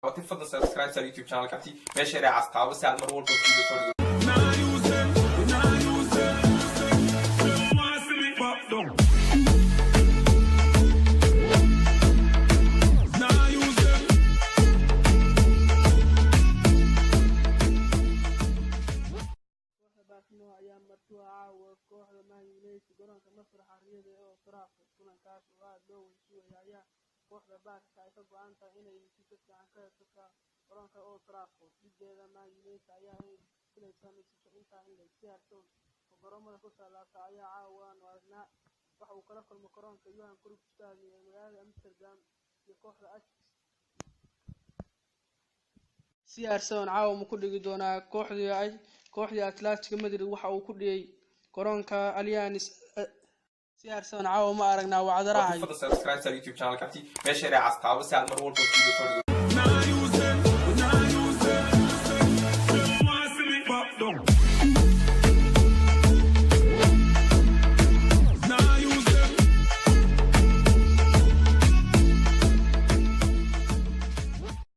Fadlan subscribe saar YouTube channelka, meesha yaree castaabo, si aad mar walba video soo dhigo. Kooxda Barcelona ayaa marti u ah caawa kooxda Man United garoonka masraxa Riyadh ee Old Trafford. Kulankaas oo aad loo wada sugayay ayaa kooxda Barca ay ka go'an tahay inay natiijo fiican ka hesho garoonka Old Trafford. Dhiggeeda Man United ayaa filaysa natiijo intaa in le'eg. CR7 oo garoomada ku soo laabtay ayaa caawa aanu aragnaa waxa uu kala kulmay garoonka Johan Cruyff Stadium ee magaalada Amsterdam iyo kooxda Ajax. CR7 caawa ma ku dhigi doonaa kooxdii Atletico Madrid waxa uu ku dhigay garoonka Allianz? CR7 caawa ma aragnaa wacdaraha? Fadlan subscribe saar YouTube channelka, meesha yaree castaabo, si aad mar walba video soo dhigo.